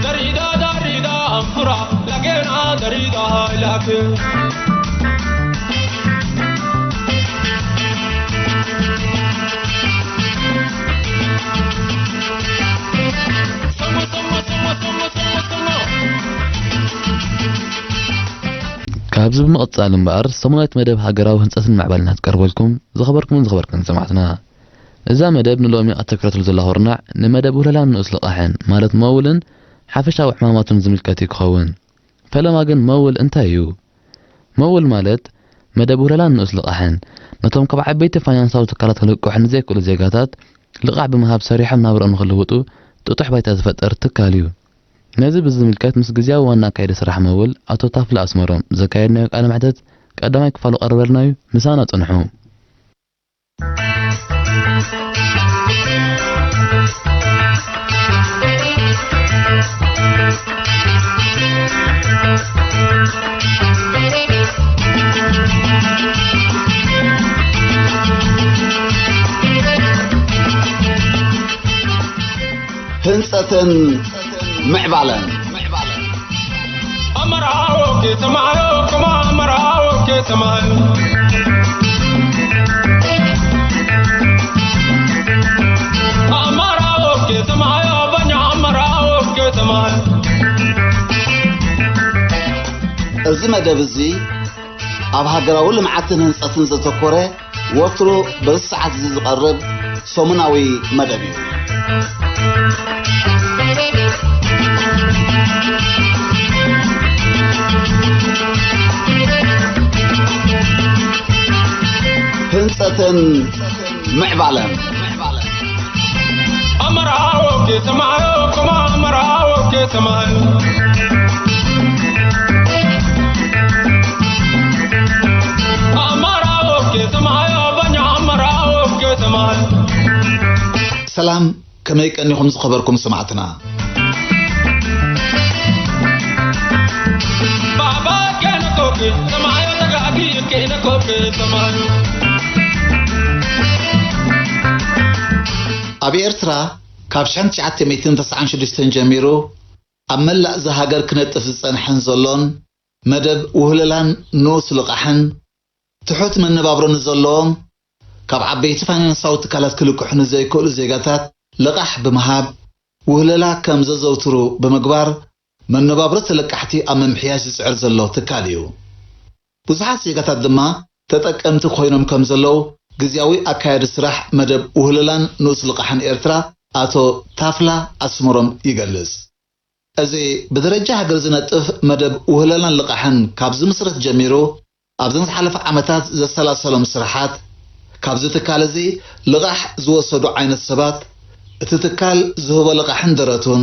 Darida, darida, ampura, lagena, darida, lake. ካብዚ ብምቕጻል እምበኣር፣ ሰሙናዊት መደብ ሃገራዊ ህንጸትን ምዕባለን ክትቀርበልኩም ዝኸበርኩምን ዝኸበርክን ሰማዕትና። እዛ መደብ ንሎሚ ኣተኲረትሉ ዘላ ኩርናዕ፣ ንመደብ ውህለላን ንኡስ ልቓሕን፣ ማለት መውልን ሓፈሻዊ ዕማማቱን ዝምልከት እዩ ክኸውን። ፈለማ ግን መውል እንታይ እዩ? መውል ማለት፣ መደብ ውህለላን ንኡስ ልቓሕን፣ ነቶም ካብ ዓበይቲ ፋይናንሳዊ ትካላት ክልቅሑ ንዘይክእሉ ዜጋታት፣ ልቓሕ ብምሃብ ሰሪሖም ናብርኦም ንኽልውጡ ጥጡሕ ባይታ ዝፈጥር ትካል እዩ። ነዚ ብዝምልከት ምስ ግዜያዊ ዋና ኣካያዲ ስራሕ መውል ኣቶ ታፍለ ኣስመሮም ዘካየድናዮ ቃለ መሕተት ቀዳማይ ክፋሉ ቀርበልና እዩ። ምሳና ጽንሑ። ህንጸትን ምዕባለን። ኣመራዎ ከተማዮ፣ ከማ ኣመራዎ ከተማዮ። ኣመራዎ ከተማዮ፣ በኛ ኣመራዎ ከተማዮ። እዚ መደብ እዚ ኣብ ሃገራዊ ልምዓትን ህንጸትን ዘተኮረ፣ ወትሩ በዚ ሰዓት እዚ ዝቐርብ ሰሙናዊ መደብ እዩ። ህንጸትን ምዕባለን። ኣመራዎ ከተማዮ፣ ከማ ኣመራዎ ከተማዮ። ኣመራዎ ከተማዮ፣ በኛ ኣመራዎ ከተማዮ። ሰላም፣ ከመይ ቀኒኹም ዝኸበርኩም ሰማዕትና? ባባ ከነኮክ ተማዮ ተጋጊ ከነኮክ ተማዮ። ኣብ ኤርትራ ካብ ሽሕን ትሽዓተ ሚእትን ተስዓን ሽዱሽተን ጀሚሩ ኣብ መላእ እዛ ሃገር ክነጥፍ ዝጸንሐን ዘሎን መደብ ውህለላን ንኡስ ልቓሕን ትሑት መነባብሮ ንዘለዎም ካብ ዓበይቲ ፋይናንሳዊ ትካላት ክልቅሑ ንዘይክእሉ ዜጋታት ልቓሕ ብምሃብ ውህለላ ከም ዘዘውትሩ ብምግባር መነባብሮ ተለቃሕቲ ኣብ ምምሕያሽ ዝጽዕር ዘሎ ትካል እዩ። ብዙሓት ዜጋታት ድማ ተጠቀምቲ ኮይኖም ከም ዘለዉ ግዝያዊ ኣካያዲ ስራሕ መደብ ውህለላን ንኡስ ልቓሕን ኤርትራ ኣቶ ታፍላ ኣስመሮም ይገልጽ። እዚ ብደረጃ ሃገር ዝነጥፍ መደብ ውህለላን ልቓሕን ካብ ዝምስረት ጀሚሩ ኣብዚ ዝሓለፈ ዓመታት ዘሰላሰሎም ስራሓት፣ ካብዚ ትካል እዚ ልቓሕ ዝወሰዱ ዓይነት ሰባት፣ እቲ ትካል ዝህቦ ልቓሕን ደረቱን፣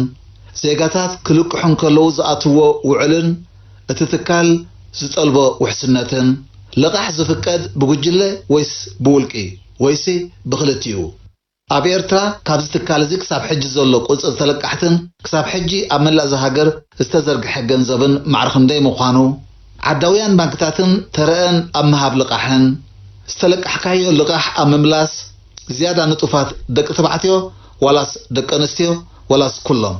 ዜጋታት ክልቅሑ እንከለዉ ዝኣትዎ ውዕልን እቲ ትካል ዝጠልቦ ውሕስነትን፣ ልቓሕ ዝፍቀድ ብጉጅለ ወይስ ብውልቂ ወይሲ ብኽልቲኡ? ኣብ ኤርትራ ካብዚ ትካል እዚ ክሳብ ሕጂ ዘሎ ቁጽሪ ተለቃሕትን ክሳብ ሕጂ ኣብ መላእ እዛ ሃገር ዝተዘርግሐ ገንዘብን ማዕረ ክንደይ ምዃኑ፣ ዓዳውያን ባንክታትን ተረኣን ኣብ ምሃብ ልቓሕን፣ ዝተለቃሕካዮ ልቓሕ ኣብ ምምላስ ዝያዳ ንጡፋት ደቂ ተባዕትዮ ዋላስ ደቂ ኣንስትዮ ዋላስ ኩሎም?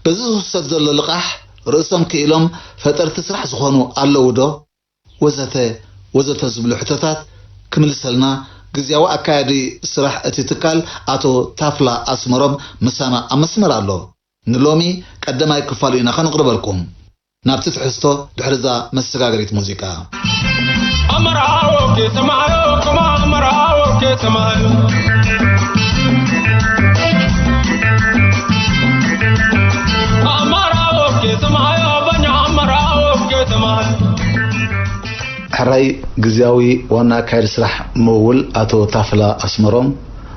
በዚ ዝውሰድ ዘሎ ልቓሕ ርእሶም ክኢሎም ፈጠርቲ ስራሕ ዝኾኑ ኣለዉ ዶ? ወዘተ ወዘተ ዝብሉ ሕቶታት ክምልሰልና ግዝያዊ ኣካያዲ ስራሕ እቲ ትካል ኣቶ ታፍላ ኣስመሮም ምሳና ኣብ መስመር ኣሎ። ንሎሚ ቀዳማይ ክፋሉ ኢና ከነቕርበልኩም። ናብቲ ትሕዝቶ ድሕሪ እዛ መሰጋገሪት ሙዚቃ። ኣመራዎ ከተማዮ፣ ከማ ኣመራዎ ከተማዮ። ኣመራዎ ከተማዮ፣ በኛ ኣመራዎ ከተማዮ። ሕራይ ግዝያዊ ዋና ኣካያዲ ስራሕ ምውል ኣቶ ታፍላ ኣስመሮም፣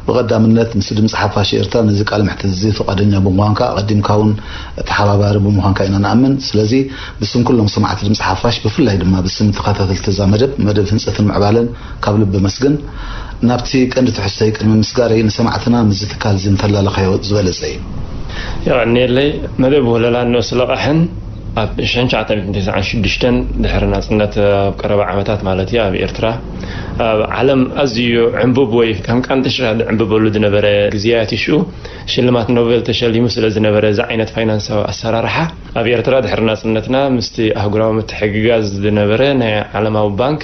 ብቐዳምነት ምስ ድምፂ ሓፋሽ ኤርትራ ነዚ ቃለ መሕትት እዚ ፍቓደኛ ብምዃንካ፣ ኣቐዲምካ እውን ተሓባባሪ ብምዃንካ ኢና ንኣምን። ስለዚ ብስም ኩሎም ሰማዕቲ ድምፂ ሓፋሽ፣ ብፍላይ ድማ ብስም ተኸታተልቲ እዛ መደብ፣ መደብ ህንፀትን ምዕባለን ካብ ልቢ ኣመስግን። ናብቲ ቀንዲ ትሕዝቶይ ቅድሚ ምስጋረይ፣ ንሰማዕትና ምስዚ ትካል እዚ እንተላለኻዮ ዝበለጸ እዩ። የቐንየለይ። መደብ ውህለላን ንኡስ ልቓሕን ኣብ ሽሕን ትሽዓተ ሚእትን ተስዓን ሽዱሽተን ድሕሪ ናጽነት ኣብ ቀረባ ዓመታት ማለት እዩ፣ ኣብ ኤርትራ ኣብ ዓለም ኣዝዩ ዕንቡብ ወይ ከም ቃንጥሽራ ዝዕንብበሉ ዝነበረ ግዜያት እዩ። ሽኡ ሽልማት ኖቤል ተሸሊሙ ስለ ዝነበረ፣ እዚ ዓይነት ፋይናንሳዊ ኣሰራርሓ ኣብ ኤርትራ ድሕሪ ናጽነትና ምስቲ ኣህጉራዊ ምትሕግጋዝ ዝነበረ ናይ ዓለማዊ ባንክ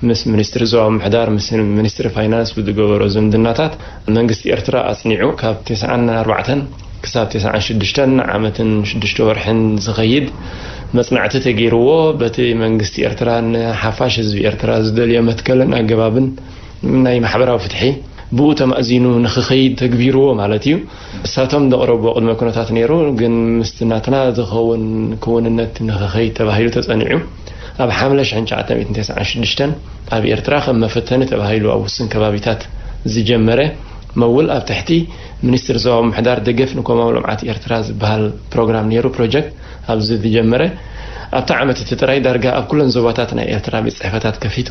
ምስ ሚኒስትሪ ዞባዊ ምሕዳር፣ ምስ ሚኒስትሪ ፋይናንስ ብዝገበሮ ዝምድናታት መንግስቲ ኤርትራ ኣጽኒዑ ካብ ተስዓን ኣርባዕተን ክሳብ ተስዓን ሽዱሽተን ዓመትን ሽዱሽተ ወርሕን ዝኸይድ መጽናዕቲ ተገይርዎ፣ በቲ መንግስቲ ኤርትራ ንሓፋሽ ህዝቢ ኤርትራ ዝደልዮ መትከልን ኣገባብን ናይ ማሕበራዊ ፍትሒ ብኡ ተማእዚኑ ንኽኸይድ ተግቢርዎ ማለት እዩ። እሳቶም ዘቕረብዎ ቅድመ ኩነታት ነይሩ፣ ግን ምስቲ ናትና ዝኸውን ክውንነት ንኽኸይድ ተባሂሉ ተጸኒዑ። ኣብ ሓምለ ሽሕን ትሽዓተ ሚእትን ተስዓን ሽዱሽተን ኣብ ኤርትራ ከም መፈተኒ ተባሂሉ ኣብ ውስን ከባቢታት ዝጀመረ መውል ኣብ ትሕቲ ሚኒስትሪ ዞባዊ ምሕዳር ደገፍ ንኮማዊ ልምዓት ኤርትራ ዝበሃል ፕሮግራም ነይሩ፣ ፕሮጀክት ኣብዚ ዝጀመረ። ኣብቲ ዓመት እቲ ጥራይ ዳርጋ ኣብ ኩለን ዞባታት ናይ ኤርትራ ቤት ጽሕፈታት ከፊቱ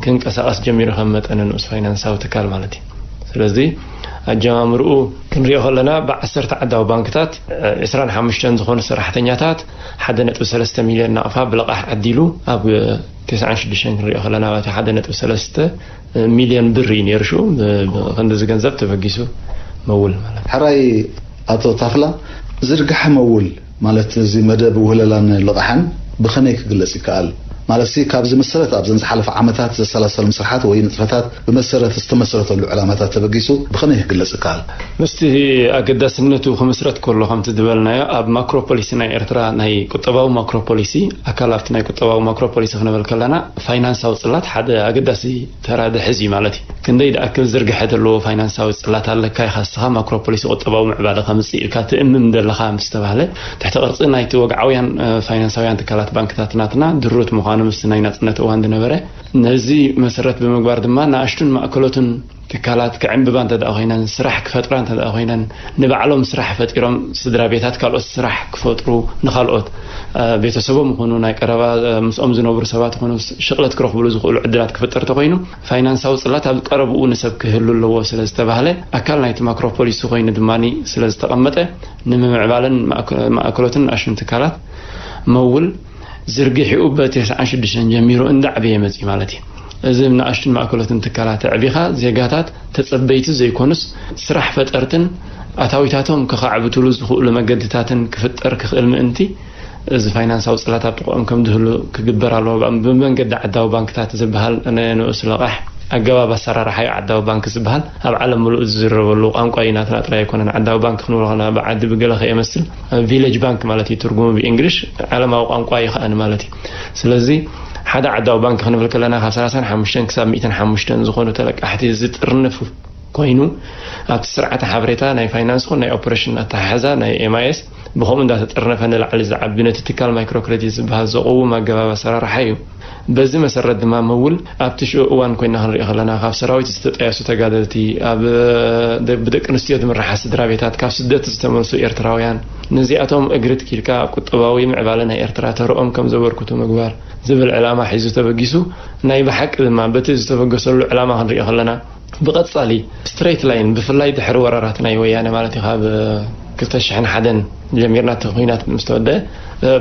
ክንቀሳቐስ ጀሚሩ፣ ከም መጠነ ንኡስ ፋይናንሳዊ ትካል ማለት እዩ። ስለዚ ኣጀማምርኡ ክንሪኦ ከለና ብዓሰርተ ዓዳዊ ባንክታት ዕስራን ሓሙሽተን ዝኾኑ ሰራሕተኛታት ሓደ ነጥቢ ሰለስተ ሚልዮን ናቕፋ ብልቓሕ ዓዲሉ ኣብ ተስዓን ሽዱሽተን ክንሪኦ ከለና ማለት ሓደ ነጥቢ ሰለስተ ሚልዮን ብር እዩ ነይሩ። ሽኡ ብኸንድዚ ገንዘብ ተበጊሱ መውል ማለት እዩ። ሕራይ ኣቶ ታፍላ፣ ዝርግሐ መውል ማለት እዚ መደብ ውህለላን ልቓሕን ብኸመይ ክግለጽ ይከኣል? ማለት ሲ ካብዚ መሰረት ኣብዘን ዝሓለፈ ዓመታት ዘሰላሰሎም ስርሓት ወይ ንጥፈታት ብመሰረት ዝተመሰረተሉ ዕላማታት ተበጊሱ ብኸመይ ክግለጽ ይከኣል? ምስቲ ኣገዳስነቱ ክምስረት ከሎ ከምቲ ዝበልናዮ ኣብ ማክሮ ፖሊሲ ናይ ኤርትራ ናይ ቁጠባዊ ማክሮ ፖሊሲ ኣካል ኣብቲ ናይ ቁጠባዊ ማክሮ ፖሊሲ ክንብል ከለና ፋይናንሳዊ ጽላት ሓደ ኣገዳሲ ተራ ዝሕዝ እዩ ማለት እዩ። ክንደይ ዝኣክል ዝርግሐ ዘለዎ ፋይናንሳዊ ጽላት ኣለካ ኢኻ ንስኻ ማክሮ ፖሊሲ ቁጠባዊ ምዕባለ ከምጽእ ኢልካ ትእምም ዘለኻ ምስ ተባህለ ትሕቲ ቅርጺ ናይቲ ወግዓውያን ፋይናንሳውያን ትካላት ባንክታት ናትና ድሩት ምዃኑ ምስቲ ናይ ናጽነት እዋን ዝነበረ ነዚ መሰረት ብምግባር ድማ ንኣሽቱን ማእከሎትን ትካላት ክዕንብባ እንተ ደኣ ኮይነን፣ ስራሕ ክፈጥራ እንተ ደኣ ኮይነን፣ ንባዕሎም ስራሕ ፈጢሮም ስድራ ቤታት ካልኦት ስራሕ ክፈጥሩ፣ ንኻልኦት ቤተሰቦም ይኹኑ ናይ ቀረባ ምስኦም ዝነብሩ ሰባት ይኹኑ ሽቕለት ክረኽብሉ ዝኽእሉ ዕድላት ክፍጠር ተኮይኑ ፋይናንሳዊ ጽላት ኣብ ቀረብኡ ንሰብ ክህሉ ኣለዎ ስለ ዝተባህለ ኣካል ናይቲ ማክሮ ፖሊሲ ኮይኑ ድማ ስለ ዝተቐመጠ ንምምዕባልን ማእከሎትን ንኣሽቱን ትካላት መውል ዝርግሒኡ በ ተስዓን ሽዱሽተን ጀሚሩ እንዳዕበየ መጺኡ ማለት እዩ። እዚ ንኣሽቱን ማእከሎትን ትካላት ኣዕቢኻ ዜጋታት ተጸበይቲ ዘይኮኑስ ስራሕ ፈጠርትን ኣታዊታቶም ከኻዕብትሉ ዝኽእሉ መገድታትን ክፍጠር ክኽእል ምእንቲ እዚ ፋይናንሳዊ ጽላት ኣብ ጥቕኦም ከም ዝህሉ ክግበር ኣለዎ። ብመንገዲ ዓዳዊ ባንክታት ዝበሃል ንኡስ ለቓሕ ኣገባብ ኣሰራርሓ እዩ። ዓዳዊ ባንክ ዝበሃል ኣብ ዓለም ምሉእ ዝዝረበሉ ቋንቋ እዩ። ናትና ጥራይ ኣይኮነን። ዓዳዊ ባንክ ክንብሎ ከለና ብዓዲ ብገለ ከየመስል ቪሌጅ ባንክ ማለት እዩ ትርጉሙ ብእንግሊሽ። ዓለማዊ ቋንቋ እዩ ከኣ ማለት እዩ። ስለዚ ሓደ ዓዳዊ ባንክ ክንብል ከለና ካብ ሰላሳን ሓሙሽተን ክሳብ ሚእትን ሓሙሽተን ዝኾኑ ተለቃሕቲ ዝጥርንፍ ኮይኑ ኣብቲ ስርዓተ ሓበሬታ ናይ ፋይናንስ ኹን ናይ ኦፕሬሽን ኣተሓሕዛ ናይ ኤምኣይኤስ ብኸምኡ እንዳተጠርነፈ ንላዕሊ ዝዓቢ ነቲ ትካል ማይክሮ ክሬዲት ዝበሃል ዘቕውም ኣገባብ ኣሰራርሓ እዩ። በዚ መሰረት ድማ መውል ኣብቲ ሽዑ እዋን ኮይና ክንሪኦ ከለና ካብ ሰራዊት ዝተጠየሱ ተጋደልቲ፣ ኣብ ብደቂ ኣንስትዮ ዝምርሓ ስድራ ቤታት፣ ካብ ስደት ዝተመልሱ ኤርትራውያን ነዚኣቶም እግሪ ትኪልካ ኣብ ቁጠባዊ ምዕባለ ናይ ኤርትራ ተርኦም ከም ዘበርክቱ ምግባር ዝብል ዕላማ ሒዙ ተበጊሱ ናይ ብሓቂ ድማ በቲ ዝተበገሰሉ ዕላማ ክንሪኦ ከለና ብቐጻሊ ስትሬት ላይን ብፍላይ ድሕሪ ወራራት ናይ ወያነ ማለት እዩ ካብ ክልተ ሽሕን ሓደን ጀሚርና እቲ ኩናት ምስ ተወደአ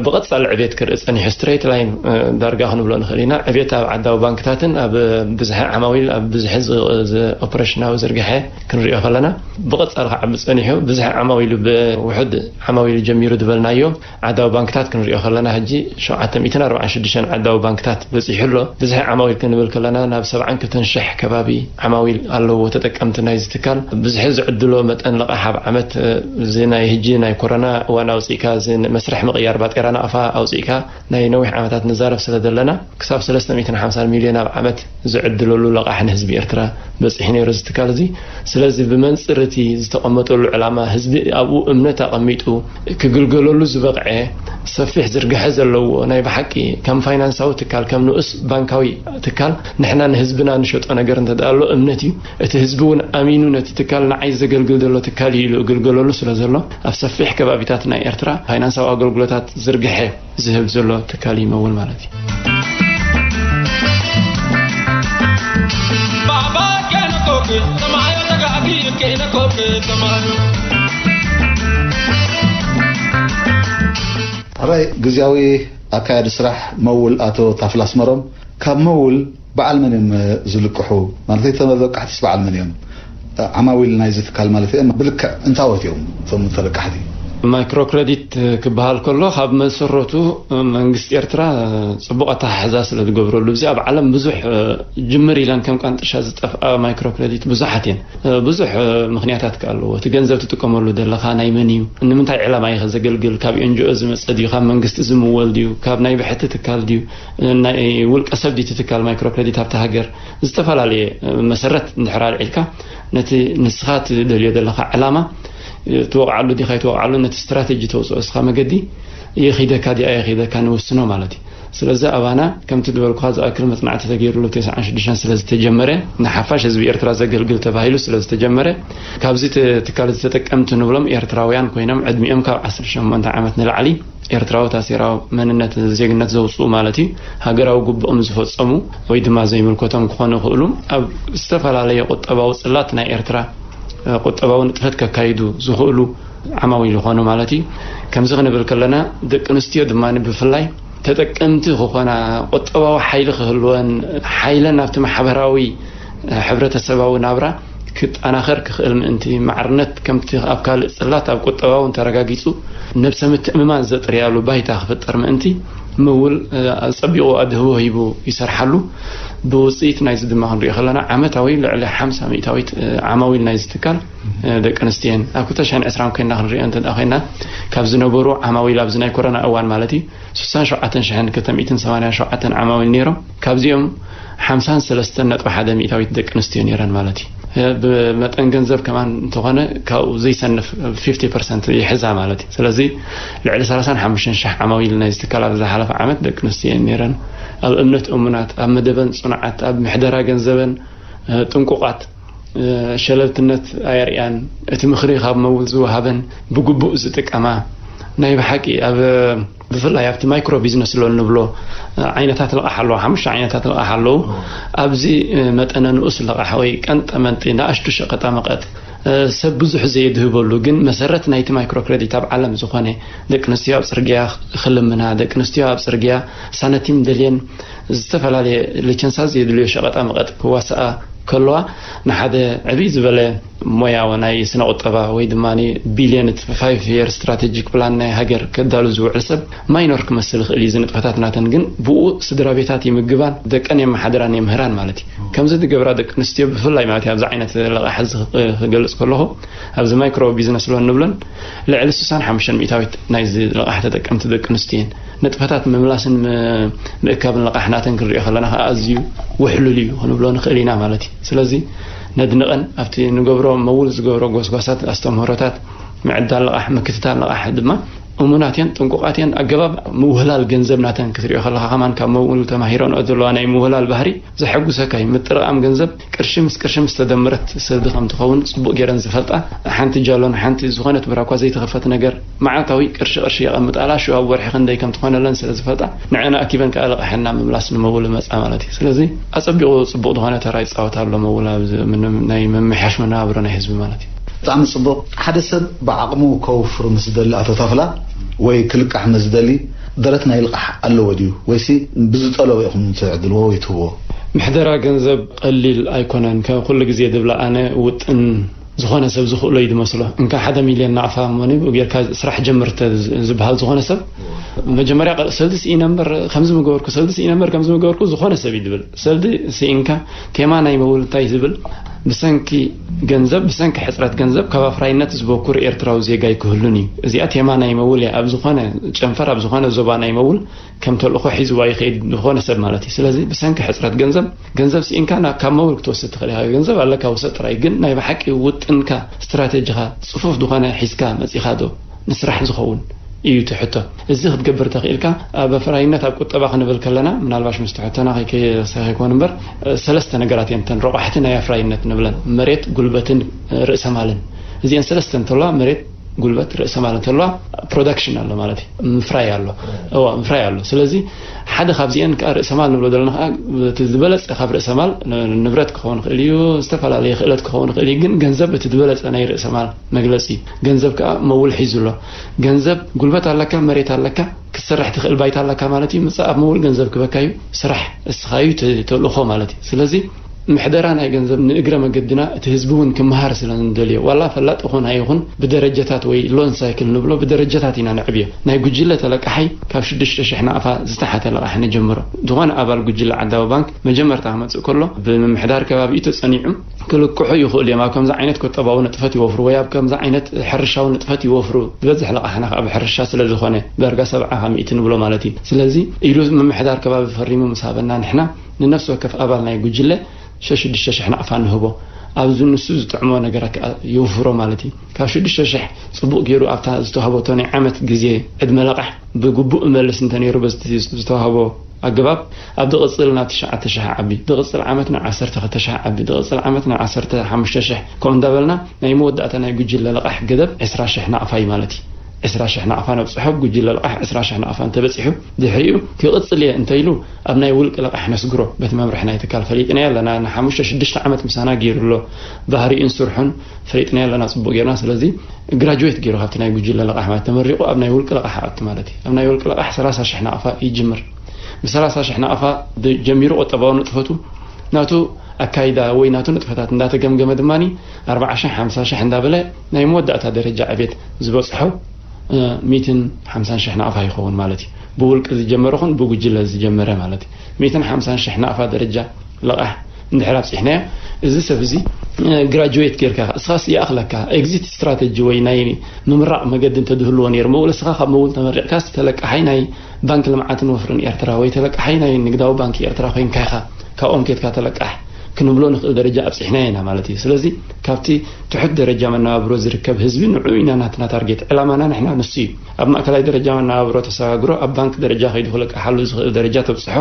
ብቐጻሊ ዕቤት ክርኢ ጸኒሑ ስትሬት ላይን ዳርጋ ክንብሎ ንኽእል ኢና። ዕቤት ኣብ ዓዳዊ ባንክታትን ኣብ ብዝሒ ዓማዊል ኣብ ብዝሒ ኦፕሬሽናዊ ዝርግሐ ክንሪኦ ከለና ብቐጻሊ ክዓቢ ጸኒሑ ብዝሒ ዓማዊሉ ብውሑድ ዓማዊሉ ጀሚሩ ዝበልናዮ ዓዳዊ ባንክታት ክንሪኦ ከለና ሕጂ ሸውዓተ ሚእትን ኣርባዓን ሽዱሽተን ዓዳዊ ባንክታት በጺሑ ኣሎ። ብዝሒ ዓማዊል ክንብል ከለና ናብ ሰብዓን ክልተን ሽሕ ከባቢ ዓማዊል ኣለዎ ተጠቀምቲ ናይዚ ትካል። ብዝሒ ዝዕድሎ መጠን ልቓሕ ኣብ ዓመት እዚ ናይ ሕጂ ናይ ኮሮና እዋን ኣውጺእካ እዚ መስርሕ ምቕያር ባጤራ ናቕፋ ኣውጺእካ ናይ ነዊሕ ዓመታት ንዛረብ ስለ ዘለና ክሳብ ሰለስተ ሚእትን ሓምሳን ሚልዮን ኣብ ዓመት ዝዕድለሉ ልቓሕ ንህዝቢ ኤርትራ በጺሑ ነይሩ እዚ ትካል እዚ። ስለዚ ብመንጽር እቲ ዝተቐመጠሉ ዕላማ ህዝቢ ኣብኡ እምነት ኣቐሚጡ ክግልገለሉ ዝበቕዐ ሰፊሕ ዝርግሐ ዘለዎ ናይ ብሓቂ ከም ፋይናንሳዊ ትካል ከም ንኡስ ባንካዊ ትካል ንሕና ንህዝብና ንሸጦ ነገር እንተደኣ ኣሎ እምነት እዩ። እቲ ህዝቢ እውን ኣሚኑ ነቲ ትካል ንዓይ ዘገልግል ዘሎ ትካል እዩ ኢሉ እግልገለሉ ስለ ዘሎ ኣብ ሰፊሕ ከባቢታት ናይ ኤርትራ ፋይናንሳዊ ኣገልግሎታት ዝርግሐ ዝህብ ዘሎ ትካል ይመውን ማለት እዩ። ሕራይ ግዜያዊ ኣካያዲ ስራሕ መውል ኣቶ ታፍላ ኣስመሮም፣ ካብ መውል በዓል መን እዮም ዝልቅሑ? ማለት ተበቃሕትስ በዓል መን እዮም? ዓማዊል ናይዚ ትካል ማለት እዮም። ብልክዕ እንታወት እዮም እቶም ተለቃሕቲ? ማይክሮ ክረዲት ክበሃል ከሎ ካብ መሰረቱ መንግስቲ ኤርትራ ጽቡቕ ኣተሓሕዛ ስለ ዝገብረሉ፣ እዚ ኣብ ዓለም ብዙሕ ጅምር ኢለን ከም ቃንጥሻ ዝጠፍኣ ማይክሮ ክረዲት ብዙሓት እየን። ብዙሕ ምክንያታት ከ ኣለዎ። እቲ ገንዘብ ትጥቀመሉ ዘለኻ ናይ መን እዩ? ንምንታይ ዕላማ እዩ ዘገልግል? ካብ ኤንጂኦ ዝመጸ ድዩ? ካብ መንግስቲ ዝምወል ድዩ? ካብ ናይ ብሕቲ ትካል ድዩ? ናይ ውልቀ ሰብ ድዩ እቲ ትካል ማይክሮ ክረዲት ኣብቲ ሃገር? ዝተፈላለየ መሰረት እንድሕር ኣልዒልካ፣ ነቲ ንስኻ ትደልዮ ዘለኻ ዕላማ ትወቕዓሉ ዲኻ ይትወቕዓሉ፣ ነቲ ስትራቴጂ ተውፅኦ እስኻ መገዲ ይኺደካ ዲኣ ይኺደካ ንውስኖ ማለት እዩ። ስለዚ ኣባና ከምቲ ዝበልኩኻ ዝኣክል መጽናዕቲ ተገይሩሉ ተስዓን ሽዱሽተን ስለ ዝተጀመረ፣ ንሓፋሽ ህዝቢ ኤርትራ ዘገልግል ተባሂሉ ስለ ዝተጀመረ፣ ካብዚ ት-፣ ትካል እዚ ተጠቀምቲ ንብሎም ኤርትራውያን ኮይኖም ዕድሚኦም ካብ ዓሰርተ ሸሞንተ ዓመት ንላዕሊ ኤርትራዊ ታሴራዊ መንነት ዜግነት ዘውፅኡ ማለት እዩ፣ ሃገራዊ ግቡኦም ዝፈጸሙ ወይ ድማ ዘይምልከቶም ክኾኑ ይኽእሉ፣ ኣብ ዝተፈላለየ ቁጠባዊ ጽላት ናይ ኤርትራ ቁጠባዊ ንጥፈት ከካይዱ ዝኽእሉ ዓማዊል ይኾኑ ማለት እዩ። ከምዚ ክንብል ከለና ደቂ ኣንስትዮ ድማ ብፍላይ ተጠቀምቲ ክኾና፣ ቁጠባዊ ሓይሊ ክህልወን፣ ሓይለን ኣብቲ ማሕበራዊ ሕብረተሰባዊ ናብራ ክጠናኸር ክኽእል ምእንቲ፣ ማዕርነት ከምቲ ኣብ ካልእ ጽላት ኣብ ቁጠባውን ተረጋጊጹ ነብሰ ምትእምማን ዘጥርያሉ ባይታ ክፍጠር ምእንቲ ምውል፣ እ፣ ጸቢቑ ኣድህቦ ሂቡ ይሰርሓሉ። ብውጽኢት ናይዚ ድማ ክንሪኦ ከለና ዓመታዊ ልዕሊ ሓምሳ ሚእታዊት፣ እ፣ ዓማዊል ናይዚ ትካል፣ እ፣ ደቂ ኣንስትዮ እየን። ኣብ ክልተ ሽሕን ዕስራን ኮይና ክንሪኦ እንተ ደኣ ኮይና፣ ካብ ዝነበሩ ዓማዊል ኣብዚ ናይ ኮሮና እዋን ማለት እዩ፣ ስሳን ሸውዓተን ሽሕን ክልተ ሚእትን ሰማንያን ሸውዓተን ዓማዊል ነይሮም። ካብዚኦም ሓምሳን ሰለስተን ነጥቢ ሓደ ሚእታዊት ደቂ ኣንስትዮ ነይረን ማለት እዩ። እ፣ ብመጠን ገንዘብ ከማን እንተኾነ ካብኡ ዘይሰንፍ ፊፍቲ ፐርሰንት ይሕዛ ማለት እዩ። ስለዚ ልዕሊ ሰላሳን ሓሙሽተን ሽሕ ዓማዊል ናይዚ ትካል ኣብ ዝሓለፈ ዓመት ደቂ ኣንስትዮ እየን ነይረን። ኣብ እምነት እሙናት፣ ኣብ መደበን ጽኑዓት፣ ኣብ ምሕደራ ገንዘበን፣ እ፣ ጥንቁቓት፣ እ፣ ሸለልትነት ኣየርእያን፣ እቲ ምኽሪ ካብ መውል ዝወሃበን ብግቡእ ዝጥቀማ፣ ናይ ብሓቂ ኣብ፣ ብፍላይ ኣብቲ ማይክሮ ቢዝነስ ሎን ንብሎ፣ እ፣ ዓይነታት ልቓሕ ኣለዎ፣ ሓሙሽተ ዓይነታት ልቓሕ ኣለዉ። ኣብዚ፣ እ፣ መጠነ ንኡስ ልቓሕ ወይ ቀንጠ መንጢ ንኣሽቱ ሸቐጣ መቐጥ፣ እ፣ ሰብ ብዙሕ ዘየድህበሉ ግን መሰረት ናይቲ ማይክሮ ክረዲት ኣብ ዓለም ዝኾነ፣ ደቂ ኣንስትዮ ኣብ ጽርግያ ክልምና፣ ደቂ ኣንስትዮ ኣብ ጽርግያ ሳነቲም ደልየን ዝተፈላለየ ልቸንሳ ዘየድልዮ ሸቐጣ መቐጥ ክዋስኣ ከለዋ፣ ንሓደ ዕብይ ዝበለ ሞያ ናይ ስነ ቁጠባ ወይ ድማ ቢልዮን ፋይቭ የር ስትራቴጂክ ፕላን ናይ ሃገር ከዳሉ ዝውዕል ሰብ ማይኖር ክመስል ይኽእል እዩ። እዚ ንጥፈታት ናተን ግን ብኡ ስድራ ቤታት ይምግባን ደቀን የመሓድራን የምህራን ማለት እዩ። ከምዚ ዝገብራ ደቂ ኣንስትዮ ብፍላይ ማለት እዩ። ኣብዚ ዓይነት ልቓሕ እዚ ክገልጽ ከለኹ፣ ኣብዚ ማይክሮ ቢዝነስ ሎን ንብለን ልዕሊ ስሳን ሓሙሽተን ሚእታዊት ናይዚ ልቓሕ ተጠቀምቲ ደቂ ኣንስትዮ እየን። ንጥፈታት ምምላስን ም-፣ ምእካብን ልቓሕ ናተን ክንሪኦ ከለና ከዓ ኣዝዩ ውሕሉል እዩ ክንብሎ ንኽእል ኢና ማለት እዩ። ስለዚ ነድንቐን፣ ኣብቲ ንገብሮ መውል ዝገብሮ ጎስጓሳት፣ ኣስተምህሮታት፣ ምዕዳል ልቓሕ፣ ምክትታል ልቓሕ ድማ እሙናት እየን፣ ጥንቁቓት እየን። ኣገባብ ምውህላል ገንዘብ ናተን ክትሪኦ ከለኻ ከማን ካብ መውል ተማሂረንኦ ዘለዋ ናይ ምውህላል ባህሪ ዘሐጉሰካ እዩ። ምጥርቓም ገንዘብ ቅርሺ ምስ ቅርሺ ምስ ተደመረት ሰልዲ ከም ትኸውን ጽቡቕ ገይረን ዝፈልጣ፣ ሓንቲ ጃሎን ሓንቲ ዝኾነት ብራኳ ዘይትኸፈት ነገር መዓልታዊ ቅርሺ ቅርሺ የቐምጣላ፣ ሽዑ ኣብ ወርሒ ክንደይ ከም ትኾነለን ስለ ዝፈልጣ፣ ንዐን ኣኪበን ከኣ ልቓሐን ናብ ምምላስ ንመውል መጻ ማለት እዩ። ስለዚ ኣጸቢቑ ጽቡቕ ዝኾነ ተራ ይጻወት ኣሎ መውል ኣብዚ ምንም ናይ ምምሕያሽ መነባብሮ ናይ ህዝቢ ማለት እዩ። ብጣዕሚ ጽቡቕ። ሓደ ሰብ ብዓቕሙ ከውፍር ምስ ዝደሊ፣ ኣቶ ታፍላ፣ ወይ ክልቃሕ ምስ ዝደሊ፣ ደረት ናይ ልቓሕ ኣለዎ ድዩ? ወይሲ ብዝጠለቦ ኢኹም ትዕድልዎ ወይ ትህብዎ? ምሕደራ ገንዘብ ቀሊል ኣይኮነን። ከም ኩሉ ግዜ ዝብላ ኣነ ውጥን ዝኾነ ሰብ ዝኽእሎ እዩ ዝመስሎ። እንካ ሓደ ሚልዮን ናቕፋ እሞ ንብኡ ጌርካ ስራሕ ጀምር እንተ ዝ-፣ ዝበሃል ዝኾነ ሰብ መጀመርያ ቀ-፣ ሰልዲ ስኢነ እምበር ከምዚ ምገበርኩ፣ ሰልዲ ስኢነ እምበር ከምዚ ምገበርኩ ዝኾነ ሰብ እዩ ዝብል። ሰልዲ ስኢንካ ቴማ ናይ መውል እንታይ ዝብል ብሰንኪ ገንዘብ፣ ብሰንኪ ሕጽረት ገንዘብ ካብ ኣፍራይነት ዝበኩር ኤርትራዊ ዜጋ ኣይክህሉን እዩ። እዚኣ ቴማ ናይ መውል እያ። ኣብ ዝኾነ ጨንፈር፣ ኣብ ዝኾነ ዞባ ናይ መውል ከም ተልእኾ ሒዝዋ ይኸይድ ዝኾነ ሰብ ማለት እዩ። ስለዚ ብሰንኪ ሕጽረት ገንዘብ፣ ገንዘብ ስኢንካ ናብ፣ ካብ መውል ክትወስድ ትኽእል ኢኻ። ገንዘብ ኣለካ ውሰድ ጥራይ፣ ግን ናይ ብሓቂ ውጥንካ፣ ስትራቴጂኻ ጽፉፍ ዝኾነ ሒዝካ መጺኻ ዶ ንስራሕ ዝኸውን እዩ እቲ ሕቶ። እዚ ክትገብር ተኽኢልካ፣ ኣብ ኣፍራይነት፣ ኣብ ቁጠባ ክንብል ከለና፣ ምናልባሽ ምስቲ ሕቶና ከይ-፣ ከይ-፣ ከይኮን እምበር፣ ሰለስተ ነገራት እየን እተን ረቋሕቲ ናይ ኣፍራይነት ንብለን፣ መሬት፣ ጉልበትን ርእሰ ማልን። እዚአን ሰለስተ እንተለዋ፣ መሬት፣ ጉልበት ርእሰ ማል እንተለዋ ፕሮዳክሽን ኣሎ ማለት እዩ፣ ምፍራይ ኣሎ። እዋ ምፍራይ ኣሎ። ስለዚ ሓደ ካብዚአን ከዓ ርእሰ ማል ንብሎ ዘለና ከዓ እቲ ዝበለፀ ካብ ርእሰ ማል ንብረት ክኸውን ይኽእል እዩ፣ ዝተፈላለየ ክእለት ክኸውን ይኽእል እዩ። ግን ገንዘብ እቲ ዝበለፀ ናይ ርእሰ ማል መግለፂ እዩ። ገንዘብ ከዓ መውል ሒዙ ኣሎ። ገንዘብ፣ ጉልበት ኣለካ፣ መሬት ኣለካ፣ ክትሰርሕ ትኽእል ባይታ ኣለካ ማለት እዩ። ምፃእ ኣብ መውል ገንዘብ ክበካ እዩ። ስራሕ እስኻ እዩ እቲ ተልእኾ ማለት እዩ። ስለዚ ምሕደራ ናይ ገንዘብ ንእግረ መገድና እቲ ህዝቢ እውን ክመሃር ስለ ንደልዮ፣ ዋላ ፈላጥ ይኹን ኣይኹን ብደረጃታት ወይ ሎን ሳይክል ንብሎ ብደረጃታት ኢና ነዕብዮ። ናይ ጉጅለ ተለቃሓይ ካብ ሽዱሽተ ሽሕ ናቕፋ ዝተሓተ ለቓሕ ንጀምሮ። ዝኾነ ኣባል ጉጅለ ዓዳዊ ባንክ መጀመርታ ክመፅእ ከሎ ብምምሕዳር ከባቢኡ ተፀኒዑ ክልቅሑ ይኽእሉ እዮም። ኣብ ከምዚ ዓይነት ቁጠባዊ ንጥፈት ይወፍሩ ወይ ኣብ ከምዚ ዓይነት ሕርሻዊ ንጥፈት ይወፍሩ። ዝበዝሕ ለቓሕና ኣብ ሕርሻ ስለ ዝኾነ ዳርጋ ሰብዓ ካብ ሚእቲ ንብሎ ማለት እዩ። ስለዚ ኢሉ ምምሕዳር ከባቢ ፈሪሙ ምስ ሃበና ንሕና ንነፍሲ ወከፍ ኣባል ናይ ጉጅለ ሽዱሽተ ሽሕ ናቕፋ ንህቦ። ኣብዚ ንሱ ዝጥዕሞ ነገራት ከኣ ይውፍሮ ማለት እዩ። ካብ ሽዱሽተ ሽሕ ጽቡቕ ገይሩ ኣብታ ዝተዋህበቶ ናይ ዓመት ግዜ ዕድመ ለቓሕ ብግቡእ እመልስ እንተነይሩ በቲ ዝተዋህቦ ኣገባብ ኣብ ዝቕጽል ናብ ትሽዓተ ሽሕ ዓቢ፣ ዝቕጽል ዓመት ናብ ዓሰርተ ክልተ ሽሕ ዓቢ፣ ዝቕጽል ዓመት ናብ ዓሰርተ ሓሙሽተ ሽሕ ከምኡ እንዳበልና ናይ መወዳእታ ናይ ጉጅለ ለቓሕ ገደብ ዕስራ ሽሕ ናቕፋ እዩ ማለት እዩ። ዕስራ ሽሕ ናቕፋ ነብጽሖ፣ ጉጅለ ልቓሕ ዕስራ ሽሕ ናቕፋ እንተበጺሑ፣ ድሕሪኡ ክቕጽል እየ እንተኢሉ፣ ኣብ ናይ ውልቂ ልቓሕ ነስግሮ። በቲ መምርሒ ናይ ትካል ፈሊጥናዮ ኣለና። ንሓሙሽተ ሽዱሽተ ዓመት ምሳና ገይሩ ኣሎ። ባህሪኡን ስርሑን ፈሊጥናዮ ኣለና ጽቡቕ ጌርና። ስለዚ ግራጁዌት ገይሩ ካብቲ ናይ ጉጅለ ልቓሕ ማለት ተመሪቑ ኣብ ናይ ውልቂ ልቓሕ ኣቱ ማለት እዩ። ኣብ ናይ ውልቂ ልቓሕ ሰላሳ ሽሕ ናቕፋ ይጅምር። ብ ሰላሳ ሽሕ ናቕፋ ጀሚሩ ቁጠባዊ ንጥፈቱ ናቱ ኣካይዳ ወይ ናቱ ንጥፈታት እንዳተገምገመ ድማኒ ኣርባዓ ሽሕ ሓምሳ ሽሕ እንዳበለ ናይ መወዳእታ ደረጃ ዕቤት ዝበጽሖ፣ እ፣ ሚእትን ሓምሳን ሽሕ ናቕፋ ይኸውን ማለት እዩ። ብውልቂ ዝጀመረ ኹን ብጉጅለ ዝጀመረ ማለት እዩ። ሚእትን ሓምሳን ሽሕ ናቕፋ ደረጃ ልቓሕ እንድሕር ኣብጺሕናዮ፣ እዚ ሰብ እዚ፣ እ፣ ግራጁዌት ጌርካ፣ እስኻስ ይኣኽለካ፣ ኤግዚት ስትራተጂ ወይ ናይ ምምራቕ መገዲ እንተድህልዎ ነይሩ፣ መውል እስኻ ካብ መውል ተመሪቕካስ ተለቃሓይ ናይ ባንክ ልምዓትን ወፍርን ኤርትራ ወይ ተለቃሓይ ናይ ንግዳዊ ባንክ ኤርትራ ኮይንካ ኢኻ፣ ካብኦም ኬድካ ተለቃሕ ክንብሎ ንኽእል ደረጃ ኣብጺሕናዮ ኢና ማለት እዩ። ስለዚ ካብቲ ትሑት ደረጃ መነባብሮ ዝርከብ ህዝቢ ንዑ ኢና ናትና ታርጌት። ዕላማና ንሕና ንሱ እዩ። ኣብ ማእከላይ ደረጃ መነባብሮ ተሰጋግሮ ኣብ ባንክ ደረጃ ከይዱ ክልቃሓሉ ዝኽእል ደረጃ ተብጽሖ።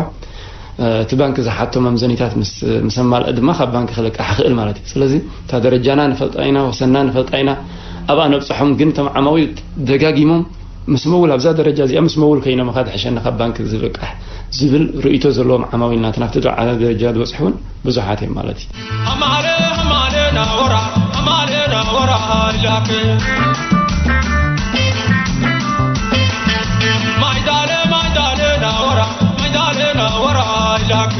እ፣ እቲ ባንክ ዝሓቶ መምዘኒታት ምስ፣ ምስ ኣማልአ ድማ ካብ ባንክ ክልቃሕ ይኽእል ማለት እዩ። ስለዚ እታ ደረጃና ንፈልጣ ኢና፣ ወሰንና ንፈልጣ ኢና። ኣብኣ ነብጽሖም፣ ግን እቶም ዓማዊል ደጋጊሞም ምስ መውል ኣብዛ ደረጃ እዚኣ ምስ መውል ከይኖም ኻድ ሕሸኒ ካብ ባንክ ዝልቃሕ ዝብል ርእይቶ ዘለዎም ዓማዊል ናትና ኣብቲ ዝለዓለ ደረጃ ዝበጽሑ እውን ብዙሓት እዮም ማለት እዩ። ኣማረ ኣማረ ናወራ ኣማረ ናወራ ጃክ ማይዳለ ማይዳለ ናወራ ማይዳለ ናወራ ጃክ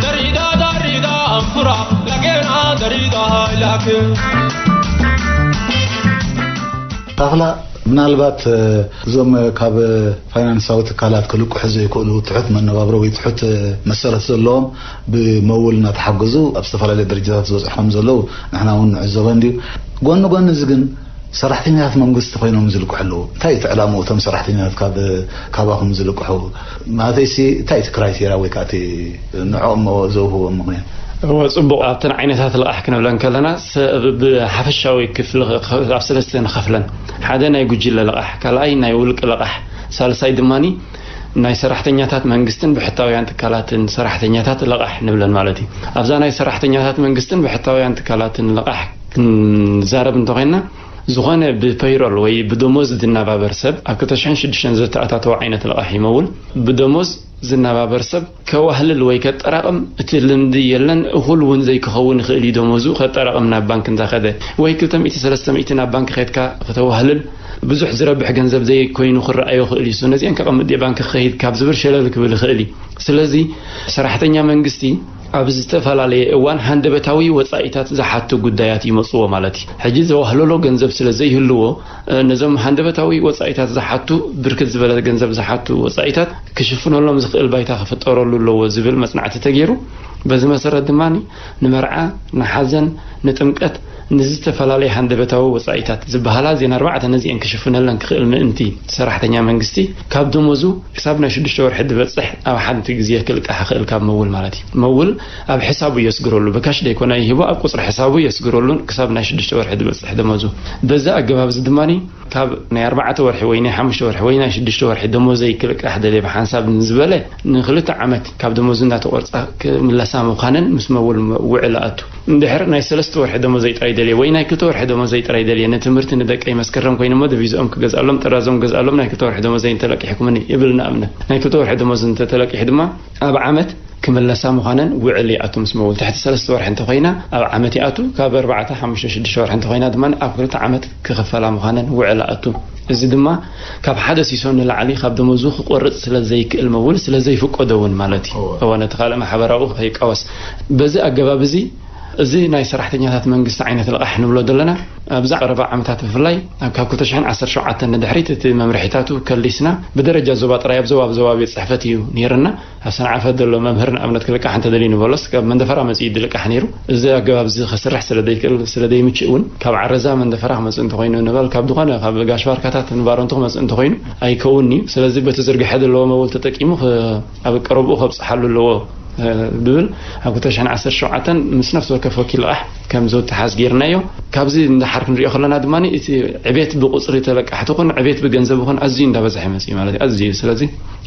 ደሪዳ ደሪዳ ኣንኩራ ላገና ደሪዳ ጃክ ኣኽላ ምናልባት እዞም ካብ ፋይናንሳዊ ትካላት ክልቅሑ ዘይክእሉ ትሑት መነባብሮ ወይ ትሑት መሰረት ዘለዎም ብመውል እናተሓገዙ ኣብ ዝተፈላለዩ ደረጃታት ዝበፅሑ ከም ዘለዉ ንሕና እውን ንዕዘቦ እንድዩ። ጎኒ ጎኒ እዚ ግን ሰራሕተኛታት መንግስቲ ኮይኖም ዝልቅሑ ኣለዉ። እንታይ እቲ ዕላምኡ እቶም ሰራሕተኛታት ካብ ካባኹም ዝልቅሑ? ማለተይሲ እንታይ እቲ ክራይቴርያ ወይ ከዓ እቲ ንዕኦም ዘውህቦም ምኽንያት? እወ፣ ጽቡቕ። ኣብተን ዓይነታት ልቓሕ ክንብለን ከለና፣ ሰ-፣ ብ-፣ ብሓፈሻዊ ክፍሊ ኸ-፣ ኣብ ሰለስተ ንኸፍለን። ሓደ ናይ ጉጅለ ልቓሕ፣ ካልኣይ ናይ ውልቂ ልቓሕ፣ ሳልሳይ ድማኒ ናይ ሰራሕተኛታት መንግስትን ብሕታውያን ትካላትን ሰራሕተኛታት ልቓሕ ንብለን ማለት እዩ። ኣብዛ ናይ ሰራሕተኛታት መንግስትን ብሕታውያን ትካላትን ልቓሕ ክንዛረብ እንተኾይንና፣ ዝኾነ ብፐይሮል ወይ ብደሞዝ ዝናባበር ሰብ ኣብ ክልተ ሽሕን ሽዱሽተን ዘተኣታተወ ዓይነት ልቓሕ ይመውል። ብደሞዝ ዝናባበር ሰብ ከዋህልል ወይ ከጠራቕም እቲ ልምዲ የለን። እኹል እውን ዘይክኸውን ይኽእል እዩ። ደሞዙ ከጠራቕም ናብ ባንክ እንዳኸደ ወይ ክልተ ሚእቲ ሰለስተ ሚእቲ ናብ ባንክ ኸድካ ከተዋህልል ብዙሕ ዝረብሕ ገንዘብ ዘይኮይኑ ክረኣዮ ይኽእል እዩ። ነዚአን ከቐምጥ ድየ ባንክ ክኸይድ ካብ ዝብል ሸለል ክብል ይኽእል እዩ። ስለዚ ሰራሕተኛ መንግስቲ ኣብ ዝተፈላለየ እዋን ሃንደበታዊ ወጻኢታት ዝሓቱ ጉዳያት ይመጽዎ ማለት እዩ። ሕጂ ዘዋህለሎ ገንዘብ ስለ ዘይህልዎ፣ እ፣ ነዞም ሃንደበታዊ ወጻኢታት ዝሓቱ፣ ብርክት ዝበለ ገንዘብ ዝሓቱ ወጻኢታት ክሽፍነሎም ዝኽእል ባይታ ክፍጠረሉ ኣለዎ ዝብል መጽናዕቲ ተገይሩ። በዚ መሰረት ድማ ንመርዓ፣ ንሓዘን፣ ንጥምቀት፣ ንዝተፈላለየ ሃንደበታዊ ወጻኢታት ዝበሃላ እዘን ኣርባዕተ ነዚአን ክሽፍነለን ክኽእል ምእንቲ ሰራሕተኛ መንግስቲ ካብ ደሞዙ ክሳብ ናይ ሽዱሽተ ወርሒ ዝበጽሕ ኣብ ሓንቲ ግዜ ክልቃሕ ይኽእል ካብ መውል ማለት እዩ። መውል ኣብ ሕሳቡ የስግረሉ፣ ብካሽ ደይኮነ ይህቦ፣ ኣብ ቁጽሪ ሕሳቡ የስግረሉን ክሳብ ናይ ሽዱሽተ ወርሒ ዝበጽሕ ደሞዙ። በዚ ኣገባብ እዚ ድማ ካብ ናይ ኣርባዕተ ወርሒ ወይ ናይ ሓሙሽተ ወርሒ ወይ ናይ ሽዱሽተ ወርሒ ደሞዘይ ክልቃሕ ደልየ ብሓንሳብ ንዝበለ፣ ንክልተ ዓመት ካብ ደሞዙ እንዳተቆርፃ ክምለሳ ምዃነን ምስ መውል ውዕል ኣቱ። እንድሕር ናይ ሰለስተ ወርሒ ደሞዘይ ጥራይ ደልየ ወይ ናይ ክልተ ወርሒ ደሞዘይ ጥራይ ደልየ፣ ንትምህርቲ ንደቀይ መስከረም ኮይኖሞ፣ ደቪዝኦም ክገዝኣሎም፣ ጥራዞም ክገዝኣሎም፣ ናይ ክልተ ወርሒ ደሞዘይ እንተለቂሕኩምኒ ይብል። ንኣብነት ናይ ክልተ ወርሒ ደሞዝ እንተተለቂሑ ድማ ኣብ ዓመት ክምለሳ ምዃነን ውዕል ይኣቱ ምስ መውል። ትሕቲ ሰለስተ ወርሒ እንተኾይና ኣብ ዓመት ይኣቱ፣ ካብ ኣርባዕተ፣ ሓሙሽተ፣ ሽዱሽተ ወርሒ እንተኾይና ድማ ኣብ ክልተ ዓመት ክኽፈላ ምዃነን ውዕል ኣእቱ። እዚ ድማ ካብ ሓደ ሲሶ ንላዕሊ ካብ ደሞዙ ክቆርጽ ስለ ዘይክእል መውል ስለ ዘይፍቀዶ እውን ማለት እዩ። እወ። እወ፣ ነቲ ካልእ ማሕበራዊ ከይቃወስ። በዚ ኣገባብ እዚ፣ እዚ ናይ ሰራሕተኛታት መንግስቲ ዓይነት ልቓሕ ንብሎ ዘለና፣ ኣብዛ ቀረባ ዓመታት ብፍላይ ኣብ ካብ ክልተ ሽሕን ዓሰርተ ሸውዓተን ንድሕሪት እቲ መምርሒታቱ ከሊስና ብደረጃ ዞባ ጥራይ ኣብ ዞባ ብዞባ ቤት ጽሕፈት እዩ ነይርና። ኣብ ሰንዓፈ ዘሎ መምህር ንኣብነት ክልቃሕ እንተደልዩ ንበሎስ ካብ መንደፈራ መጺኡ ድልቃሕ ነይሩ። እዚ ኣገባብ እዚ ክስራሕ ስለ ዘይክእል፣ ስለ ዘይምችእ እውን ካብ ዓረዛ መንደፈራ ክመጽእ እንተኾይኑ ንበል፣ ካብ ዝኾነ ካብ ጋሽ ባርካታት ንባረንቱ ክመጽእ እንተኾይኑ ኣይከውን'ዩ። ስለዚ በቲ ዝርግሐ ዘለዎ መወል ተጠቂሙ ኸ-፣ ኣብ ቀረብኡ ከብጽሓሉ ኣለዎ፣ እ፣ ብብል ኣብ ክልተ ሽሕን ዓሰርተ ሸውዓተን ምስ ነፍሲ ወከፍ ወኪል ልቓሕ ከም ዘተሓዝ ጌርናዮ። ካብዚ እንድሓር ክንሪኦ ከለና ድማ እቲ ዕቤት ብቁጽሪ ተለቃሕቲ ኹን ዕቤት ብገንዘብ ኹን ኣዝዩ እንዳበዝሐ ይመጽእ ማለት እዩ። ኣዝዩ። ስለዚ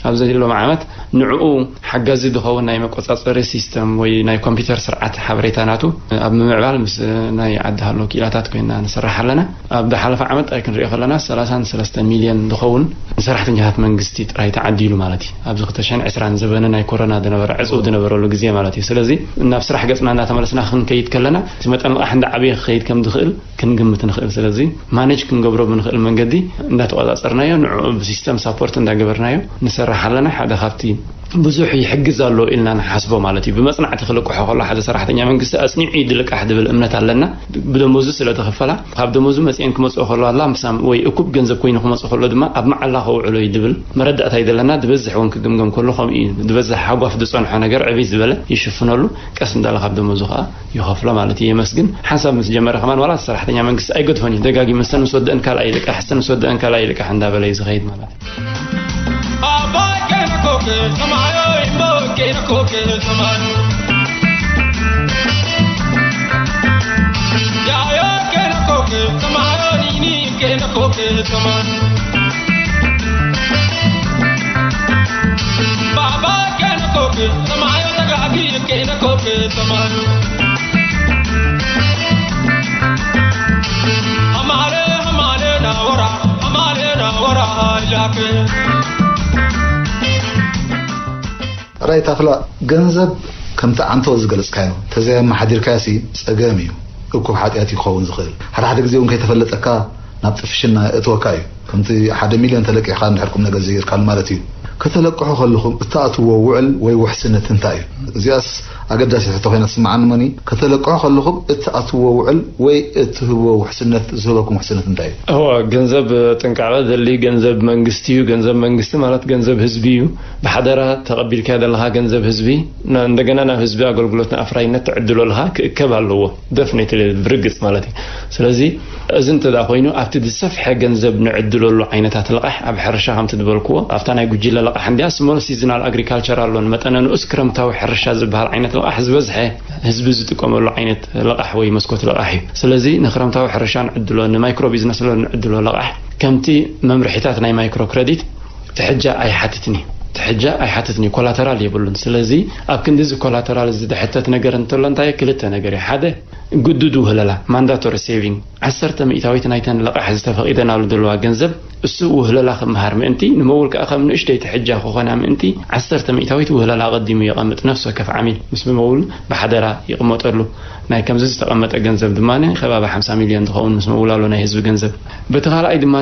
ኣብዚ ሎሚ ዓመት ንዕኡ ሓጋዚ ዝኸውን ናይ መቆጻጸሪ ሲስተም ወይ ናይ ኮምፒውተር ስርዓት ሓበሬታ ናቱ ኣብ ምምዕባል ምስ ናይ ዓዲ ሃሎ ክኢላታት ኮይና ንሰርሕ ኣለና። ኣብ ዝሓለፈ ዓመት ጥራይ ክንሪኦ ከለና ሰላሳን ሰለስተ ሚልዮን ዝኸውን ንሰራሕተኛታት መንግስቲ ጥራይ ተዓዲሉ ማለት እዩ። ኣብዚ ክልተ ሽሕን ዕስራን ዘበነ ናይ ኮሮና ዝነበረ ዕጹው ዝነበረሉ ግዜ ማለት እዩ። ስለዚ ናብ ስራሕ ገጽና እናተመለስና ክንከይድ ከለና እቲ መጠን ልቓሕ እንዳዓበየ ክኸይድ ከም ዝኽእል ክንግምት ንኽእል። ስለዚ ማኔጅ ክንገብሮ ብንኽእል መንገዲ እንዳተቆጻጸርናዮ፣ ንዕኡ ብሲስተም ሳፖርት እንዳገበርናዮ ንሰርሕ ኣለና። ሓደ ካብቲ ብዙሕ ይሕግዝ ኣሎ ኢልና ንሓስቦ ማለት እዩ። ብመጽናዕቲ ክልቅሖ ከሎ ሓደ ሰራሕተኛ መንግስቲ ኣጽኒዑ እዩ ድልቃሕ ድብል እምነት ኣለና። ብደሞዙ ስለ ተኸፈላ፣ ካብ ደሞዙ መጽኤን ክመጽኦ ከለዋ ላምሳም ወይ እኩብ ገንዘብ ኮይኑ ክመጽእ ከሎ ድማ ኣብ መዓላ ከውዕሎ እዩ ድብል መረዳእታ እዩ ዘለና። ዝበዝሕ እውን ክግምገም ከሎ ከምኡ እዩ። ዝበዝሕ ሃጓፍ ዝጸንሖ ነገር ዕብይ ዝበለ ይሽፍነሉ፣ ቀስ እንዳለ ካብ ደሞዙ ከኣ ይኸፍሎ ማለት እዩ። የመስግን። ሓንሳብ ምስ ጀመረ ከማን ዋላ ሰራሕተኛ መንግስቲ ኣይገድፎን እዩ። ደጋጊሙ እስተን ምስ ወደአን ካልኣይ ይልቃሕ፣ እስተን ምስ ወደአን ካልኣይ ይልቃሕ እንዳበለ እዩ ዝኸይድ ማለት እዩ። ራይት ኣፍላ፣ ገንዘብ ከምቲ ዓንተወ ዝገለጽካዮ ተዘይኣመሓዲርካዮሲ ጸገም እዩ። እኩብ ሓጢኣት እዩ ክኸውን ዝኽእል። ሓደ ሓደ ግዜ እውን ከይተፈለጠካ ናብ ጥፍሽና የእትወካ እዩ። ከምቲ ሓደ ሚልዮን ተለቂሕካ እንድሕር ቁም ነገር ዘይርካሉ ማለት እዩ። ከተለቅሑ ከለኹም እትኣትዎ ውዕል ወይ ውሕስነት እንታይ እዩ? እዚኣስ ኣገዳሲ ሕቶ ኮይና ትስምዓኒ መኒ። ከተለቅሑ ከለኹም እትኣትዎ ውዕል ወይ እትህብዎ ውሕስነት፣ ዝህበኩም ውሕስነት እንታይ እዩ? እወ፣ ገንዘብ ጥንቃቐ ዘድሊ ገንዘብ መንግስቲ እዩ። ገንዘብ መንግስቲ ማለት ገንዘብ ህዝቢ እዩ። ብሓደራ ተቐቢልካዮ ዘለኻ ገንዘብ ህዝቢ፣ ና-፣ እንደገና ናብ ህዝቢ ኣገልግሎት ንኣፍራይነት ትዕድሎ ኣለኻ፣ ክእከብ ኣለዎ። ደፍኔትሊ ብርግጽ ማለት እዩ። ስለዚ እዚ እንተ ደኣ ኮይኑ ኣብቲ ዝሰፍሐ ገንዘብ ንዕድለሉ ዓይነታት ልቓሕ ኣብ ሕርሻ ከምቲ ዝበልክዎ ኣብታ ናይ ጉጅለ ልቓሕ እንድያ ስሞል ሲዝናል ኣግሪካልቸር ኣሎ፣ ንመጠነ ንኡስ ክረምታዊ ሕርሻ ዝበሃል ዓይነት ልቓሕ ዝበዝሐ ህዝቢ ዝጥቀመሉ ዓይነት ልቓሕ ወይ መስኮት ልቓሕ እዩ። ስለዚ ንክረምታዊ ሕርሻ ንዕድሎ፣ ንማይክሮ ቢዝነስ ሎ ንዕድሎ ልቓሕ ከምቲ መምርሒታት ናይ ማይክሮ ክረዲት ትሕጃ ኣይሓትትኒ ትሕጃ ኣይሓትትኒ ኮላተራል የብሉን። ስለዚ ኣብ ክንዲ እዚ ኮላተራል እዚ ዝሕተት ነገር እንተሎ እንታይ ክልተ ነገር እዩ። ሓደ ግዱድ ውህለላ ማንዳቶሪ ሴቪንግ ዓሰርተ ሚእታዊት ናይተን ልቓሕ ዝተፈቒደናሉ ዘለዋ ገንዘብ እሱ ውህለላ ክምሃር ምእንቲ ንመውል ከዓ ከም ንእሽተይ ትሕጃ ክኾና ምእንቲ ዓሰርተ ሚእታዊት ውህለላ ኣቐዲሙ የቐምጥ። ነፍሲ ወከፍ ዓሚል ምስ መውል ብሓደራ ይቕመጠሉ። ናይ ከምዚ ዝተቐመጠ ገንዘብ ድማ ከባቢ ሓምሳ ሚልዮን ዝኸውን ምስ መውል ኣሎ ናይ ህዝቢ ገንዘብ። በቲ ካልኣይ ድማ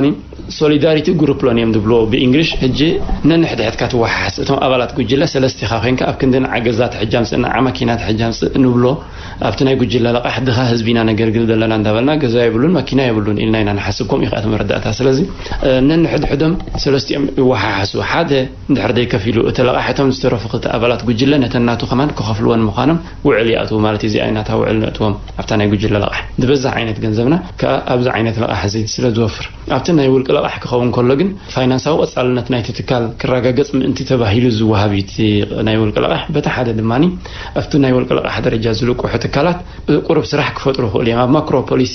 ሶሊዳሪቲ ግሩፕ ሎን እዮም ዝብልዎ ብእንግሊሽ። ሕጂ ነንሕድሕድካ ትወሓሓስ። እቶም ኣባላት ጉጅለ ሰለስቲኻ ኮይንካ ኣብ ክንዲ ንዓ ገዛ ትሕጃ ምጽእ፣ ንዓ ማኪና ትሕጃ ምጽእ ንብሎ። ኣብቲ ናይ ጉጅለ ለቓሕ ድኻ ህዝቢ ኢና ነገልግል ዘለና እንዳበልና ገዛ የብሉን ማኪና የብሉን ኢልና ኢና ንሓስብ። ከምኡ እዩ ከኣ እቲ መረዳእታ። ስለዚ ነንሕድሕዶም ሰለስቲኦም ይወሓሓሱ። ሓደ እንድሕር ዘይከፊሉ እቲ ለቓሕ እቶም ዝተረፉ ክልተ ኣባላት ጉጅለ ነተን ናቱ ከማን ክኸፍልወን ምዃኖም ውዕል ይኣትዉ ማለት እዩ። እዚኣ ናታ ውዕል ነእትዎም ኣብታ ናይ ጉጅለ ለቓሕ። ዝበዝሕ ዓይነት ገንዘብና ከኣ ኣብዚ ዓይነት ለቓሕ እዚ ስለ ዝወፍር ኣብቲ ናይ ውልቂ ለቓሕ ክኸውን ከሎ ግን ፋይናንሳዊ ቀጻልነት ናይቲ ትካል ክረጋገጽ ምእንቲ ተባሂሉ ዝወሃብ እዩ። እቲ ናይ ውልቂ ለቓሕ በቲ ሓደ ድማ ኣብቲ ናይ ውልቂ ለቓሕ ደረጃ ዝልቅሑ ትካላት ቁሩብ ስራሕ ክፈጥሩ ይኽእሉ እዮም። ኣብ ማክሮ ፖሊሲ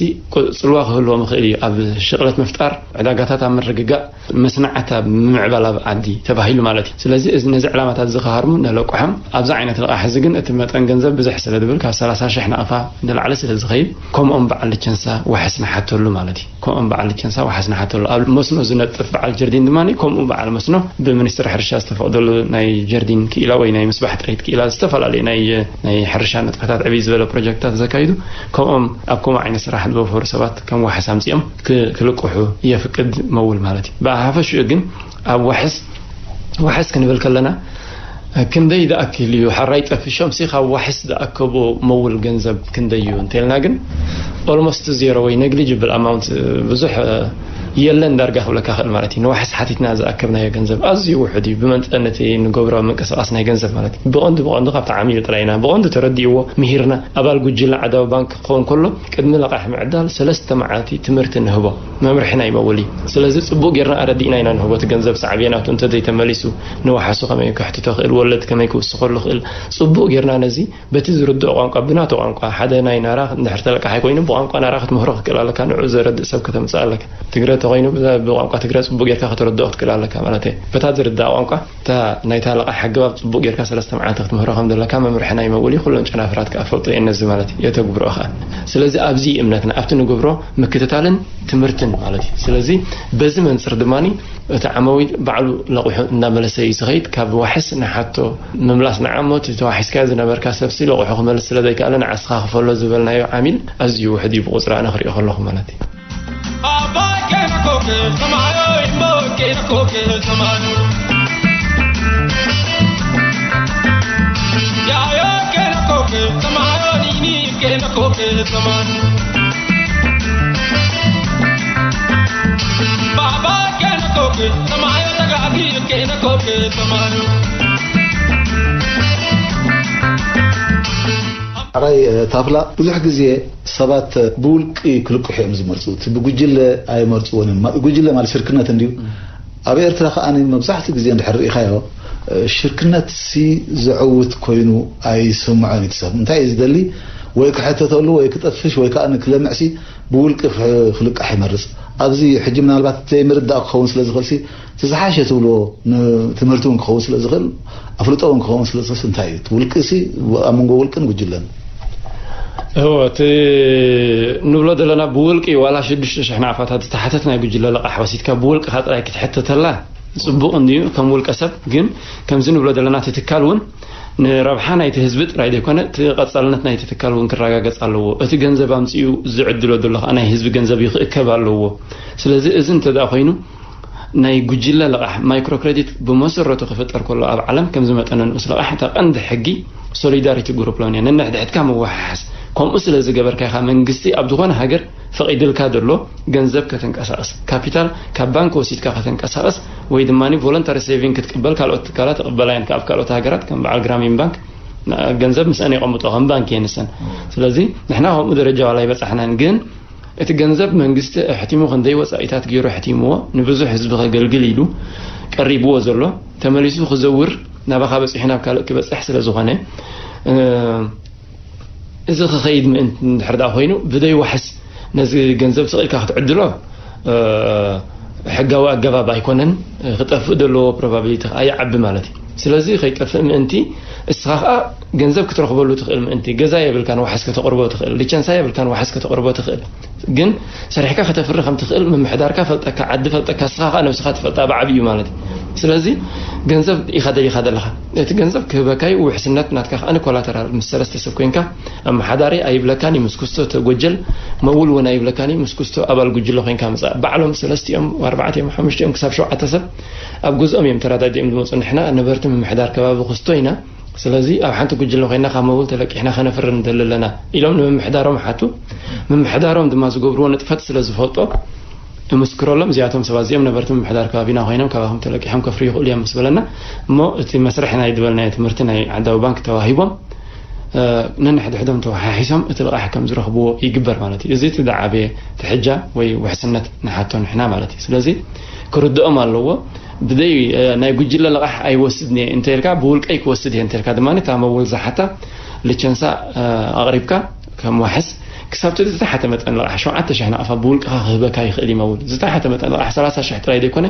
ጽልዋ ክህልዎም ይኽእል እዩ። ኣብ ሽቕለት ምፍጣር፣ ዕዳጋታት ኣብ ምርግጋእ፣ መጽናዕቲ ኣብ ምምዕባል ኣብ ዓዲ ተባሂሉ ማለት እዩ። ስለዚ እዚ ነዚ ዕላማታት እዚ ክሃርሙ ነለቅሖም። ኣብዚ ዓይነት ልቓሕ እዚ ግን እቲ መጠን ገንዘብ ብዝሕ ስለ ዝብል ካብ ሰላሳ ሽሕ ናቕፋ ንላዕሊ ስለ ዝኸይድ ከምኦም በዓል ልቸንሳ ዋሕስ ንሓተሉ ማለት እዩ። ከምኦም በዓል ልቸንሳ ዋሕስ ንሓተሉ። ኣብ መስኖ ዝነጥፍ በዓል ጀርዲን ድማ ከምኡ በዓል መስኖ ብሚኒስትሪ ሕርሻ ዝተፈቕደሉ ናይ ጀርዲን ክኢላ ወይ ናይ ምስባሕ ጥሪት ክኢላ ዝተፈላለዩ ናይ ናይ ሕርሻ ንጥፈታት ዕብይ ዝበለ ፕሮጀክትታት ዘካይዱ ከምኦም ኣብ ከምኡ ዓይነት ስራሕ ዝወፈሩ ሰባት ከም ዋሕስ ኣምፂኦም ክ- ክልቅሑ የፍቅድ መውል ማለት እዩ። ብሓፈሽኡ ግን ኣብ ዋሕስ ዋሕስ ክንብል ከለና ክንደይ ዝኣክል እዩ ሓራይ ጠፊሾም ሲ ካብ ዋሕስ ዝኣከቦ መውል ገንዘብ ክንደይ እዩ እንተልና ግን ኦልሞስት ዜሮ ወይ ነግሊጅብል ኣማውንት ብዙሕ የለን ዳርጋ ክብለካ ክእል ማለት እዩ። ንዋሕስ ሓቲትና ዝኣከብናዮ ገንዘብ ኣዝዩ ውሑድ እዩ። ብመንጠን እቲ ንገብሮ ምንቅስቃስ ናይ ገንዘብ ማለት እዩ። ብቐንዱ ብቐንዱ ካብቲ ዓሚል ጥራይ ኢና ብቐንዱ ተረዲእዎ ምሂርና ኣባል ጉጅለ ዓዳዊ ባንክ ክኸውን ከሎ ቅድሚ ለቓሕ ምዕዳል ሰለስተ መዓልቲ ትምህርቲ ንህቦ መምርሒ ናይ መውል እዩ። ስለዚ ጽቡቅ ጌርና ኣረዲእና ኢና ንህቦ እቲ ገንዘብ ሳዕቤናቱ እንተዘይተመሊሱ ንዋሕሱ ከመይ ከሕትቶ ክእል ወለድ ከመይ ክውስኸሉ ክእል ጽቡቅ ጌርና ነዚ በቲ ዝርድኦ ቋንቋ ብናቱ ቋንቋ ሓደ ናይ ናራ እንድሕር ተለቃሓይ ኮይኑ ብቋንቋ ናራ ክትምህሮ ክትክእል ኣለካ። ንዑ ዘረድእ ሰብ ከተምፅእ ኣለካ። ትግረ ተኮይኑ ብዛ- ብቋንቋ ትግረ ፅቡቅ ጌርካ ከተረድኦ ክትክእል ኣለካ ማለት እዩ። በታ ዝርድኣ ቋንቋ እታ ናይታ ለቃሕ ኣገባብ ፅቡቅ ጌርካ ሰለስተ መዓልቲ ክትምህሮ ከም ዘለካ መምርሒ ናይ መውል እዩ። ኩለን ጨናፍራት ከዓ ፈልጦ እየን ነዚ ማለት እዩ። የተግብሮ ከዓ ስለዚ ኣብዚ እምነትና ኣብቲ ንገብሮ ምክትታልን ትምህርትን ማለት እዩ። ስለዚ በዚ መንፅር ድማ እቲ ዓማዊ ባዕሉ ለቂሑ እንዳመለሰ እዩ ዝኸይድ። ካብ ዋሕስ ንሓቶ ምምላስ ንዓሞ እቲ ተዋሒስካዮ ዝነበርካ ሰብሲ ለቂሑ ክመልስ ስለ ዘይከኣለ ንዓስኻ ክፈሎ ዝበልናዮ ዓሚል ኣዝዩ ውሕድ እዩ ብቁፅሪ ኣነ ክሪኦ ከለኹ ማለት እዩ። ሓራይ ታፍላ ብዙሕ ግዜ ሰባት ብውልቂ ክልቅሑ እዮም ዝመርፁ። እቲ ብጉጅለ ኣይመርፅዎን እዮም። ጉጅለ ማለት ሽርክነት እንድዩ። ኣብ ኤርትራ ከዓ መብዛሕትኡ ግዜ እንድሕር ርኢኻዮ ሽርክነት ሲ ዘዕውት ኮይኑ ኣይስምዖን እዩ። ሰብ እንታይ እዩ ዝደሊ ወይ ክሕተተሉ ወይ ክጠፍሽ ወይ ከዓ ንክለምዕሲ ብውልቂ ክልቃሕ ይመርፅ። ኣብዚ ሕጂ ምናልባት ዘይምርዳእ ክኸውን ስለ ዝኽእልሲ እቲ ዝሓሸ ትብልዎ ንትምህርቲ እውን ክኸውን ስለ ዝኽእል ኣፍልጦ እውን ክኸውን ስለ ዝኽእል እንታይ እዩ ውልቂ ሲ ኣብ መንጎ ውልቅን ጉጅለን እወ እቲ ንብሎ ዘለና ብውልቂ ዋላ ሽዱሽተ ሽሕ ናዕፋታት ዝተሓተት ናይ ጉጅለ ልቓሕ ወሲድካ ብውልቅኻ ጥራይ ክትሕተተላ ፅቡቕ እንድዩ ከም ውልቀ ሰብ ግን ከምዚ ንብሎ ዘለና እቲ ትካል እውን ንረብሓ ናይቲ ህዝቢ ጥራይ ዘይኮነ እቲ ቀፃልነት ናይቲ ትካል እውን ክረጋገፅ ኣለዎ። እቲ ገንዘብ ኣምፅኡ ዝዕድሎ ዘሎ ከዓ ናይ ህዝቢ ገንዘብ እዩ ክእከብ ኣለዎ። ስለዚ እዚ እንተደኣ ኮይኑ ናይ ጉጅለ ልቓሕ ማይክሮ ክረዲት ብመሰረቱ ክፍጠር ከሎ ኣብ ዓለም ከምዚ መጠነ ንኡስ ልቓሕ እታ ቀንዲ ሕጊ ሶሊዳሪቲ ግሩፕ ሎን እያ። ነንሕድሕድካ ምውሕሓስ። ከምኡ ስለ ዝገበርካ ኢኻ መንግስቲ ኣብ ዝኾነ ሃገር ፈቒድልካ ዘሎ ገንዘብ ከተንቀሳቕስ፣ ካፒታል ካብ ባንክ ወሲድካ ከተንቀሳቕስ ወይ ድማ ቮለንታሪ ሴቪንግ ክትቅበል ካልኦት ትካላት ይቕበላ እየን። ካብ ካልኦት ሃገራት ከም በዓል ግራሚን ባንክ ገንዘብ ምስአን የቐምጦ ከም ባንክ እየን ንሰን። ስለዚ ንሕና ከምኡ ደረጃ ዋላ ኣይበጻሕናን ግን እቲ ገንዘብ መንግስቲ ኣሕቲሙ ክንደይ ወጻኢታት ገይሩ ኣሕቲምዎ ንብዙሕ ህዝቢ ከገልግል ኢሉ ቀሪብዎ ዘሎ ተመሊሱ ክዘውር ናባኻ በጺሑ ናብ ካልእ ክበጽሕ ስለ ዝኾነ እዚ ክኸይድ ምእንቲ እንድሕር ደኣ ኮይኑ ብደይ ዋሕስ ነዚ ገንዘብ ስቕ ኢልካ ክትዕድሎ ሕጋዊ ኣገባብ ኣይኮነን። ክጠፍእ ዘለዎ ፕሮባቢሊቲ ከዓ ይዓቢ ማለት እዩ። ስለዚ ከይጠፍእ ምእንቲ እስኻ ከዓ ገንዘብ ክትረኽበሉ ትኽእል ምእንቲ ገዛ የብልካን ዋሕስ ከተቕርቦ ትኽእል፣ ሊቸንሳ የብልካን ዋሕስ ከተቕርቦ ትኽእል፣ ግን ሰሪሕካ ከተፍሪ ከም ትኽእል ምምሕዳርካ ፈልጠካ፣ ዓዲ ፈልጠካ፣ እስኻ ከዓ ነብስኻ ትፈልጣ ብዓብዩ ማለት እዩ። ስለዚ ገንዘብ ኢኻ ደሊኻ ዘለኻ፣ እቲ ገንዘብ ክህበካዩ ውሕስነት ናትካ ከዓ ንኮላተራል ምስ ሰለስተ ሰብ ኮይንካ ኣመሓዳሪ ኣይብለካን እዩ፣ ምስ ኩስቶ ተጎጀል መውል እውን ኣይብለካን እዩ፣ ምስ ኩስቶ ኣባል ጉጅለ ኮይንካ ምፃእ። ባዕሎም ሰለስቲኦም ኣርባዕቲኦም ሓሙሽቲኦም ክሳብ ሸውዓተ ሰብ ኣብ ገዝኦም እዮም ተረዳዲኦም ዝመፁ። ንሕና ነበርቲ ምምሕዳር ከባቢ ኩስቶ ኢና። ስለዚ ኣብ ሓንቲ ጉጅለ ኮይና ካብ መውል ተለቂሕና ከነፍሪ ንደሊ ኣለና ኢሎም ንምምሕዳሮም ሓቱ። ምምሕዳሮም ድማ ዝገብርዎ ንጥፈት ስለ ዝፈልጦ እምስክረሎም። እዚኣቶም ሰባት እዚኦም ነበርቲ ምምሕዳር ከባቢና ኮይኖም ካባኹም ተለቂሖም ከፍርዩ ይኽእሉ እዮም ምስ በለና እሞ እቲ መስርሕ ናይ ዝበልናዮ ትምህርቲ ናይ ዓዳዊ ባንክ ተዋሂቦም ነንሕድሕዶም ተወሓሒሶም እቲ ልቓሕ ከም ዝረኽብዎ ይግበር ማለት እዩ። እዚ እቲ ዝዓበየ ትሕጃ ወይ ውሕስነት ንሓቶ ንሕና ማለት እዩ። ስለዚ ክርድኦም ኣለዎ። ብደይ ናይ ጉጅለ ልቓሕ ኣይወስድን እየ እንተልካ ብውልቀይ ክወስድ እየ እንተልካ ድማ እታ መወል ዝሓታ ልቸንሳ ኣቕሪብካ ከም ዋሕስ ክሳብ እቲ ዝተሓተ መጠን ልቓሕ ሸውዓተ ሽሕ ናቕፋ ብውልቅኻ ክህበካ ይኽእል እዩ መውል። ዝተሓተ መጠን ልቓሕ ሰላሳ ሽሕ ጥራይ ዘይኮነ፣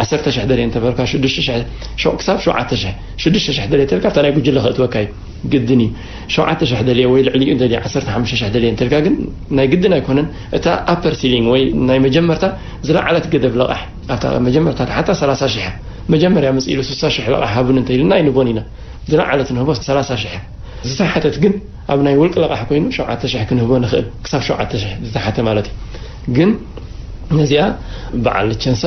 ዓሰርተ ሽሕ ደልየ እንተበልካ፣ ሽዱሽተ ሽሕ፣ ሸው-፣ ክሳብ ሸውዓተ ሽሕ፣ ሽዱሽተ ሽሕ ደልየ እንተበልካ፣ ኣብታ ናይ ጉጅለ ከእትወካ እዩ፣ ግድን እዩ። ሸውዓተ ሽሕ ደልየ ወይ ልዕሊኡ ደልየ፣ ዓሰርተ ሓሙሽተ ሽሕ ደልየ እንተልካ ግን ናይ ግድን ኣይኮነን። እታ ኣፐር ሲሊንግ ወይ ናይ መጀመርታ ዝለዓለት ገደብ ልቓሕ፣ ኣብታ መጀመርታ ተሓታ ሰላሳ ሽሕ እያ። መጀመርያ መጽእ ኢሉ ስሳ ሽሕ ልቓሕ ሃቡኒ እንተኢሉና ኣይንቦን ኢና። ዝለዓለት ንህቦ ሰላሳ ሽሕ እያ። ዝተሓተት ግን ኣብ ናይ ውልቂ ልቓሕ ኮይኑ ሸውዓተ ሽሕ ክንህቦ ንኽእል፣ ክሳብ ሸውዓተ ሽሕ ዝተሓተ ማለት እዩ። ግን ነዚኣ በዓል ቸንሳ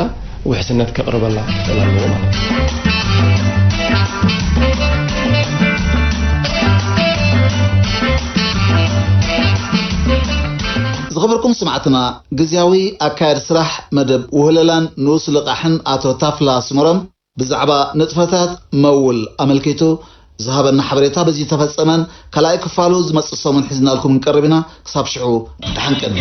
ውሕስነት ከቕርበላ ክኽእል ኣለዎ ማለት እዩ። ዝኸበርኩም ስማዕትና፣ ግዝያዊ ኣካያዲ ስራሕ መደብ ውህለላን ንኡስ ልቓሕን ኣቶ ታፍላ ስመሮም ብዛዕባ ንጥፈታት መውል ኣመልኪቱ ዝሃበና ሓበሬታ በዚ ተፈጸመን፣ ካልኣይ ክፋሉ ዝመጽእ ሰሙን ሒዝናልኩም ክንቀርብ ኢና። ክሳብ ሽዑ ደሓን ቀንዩ።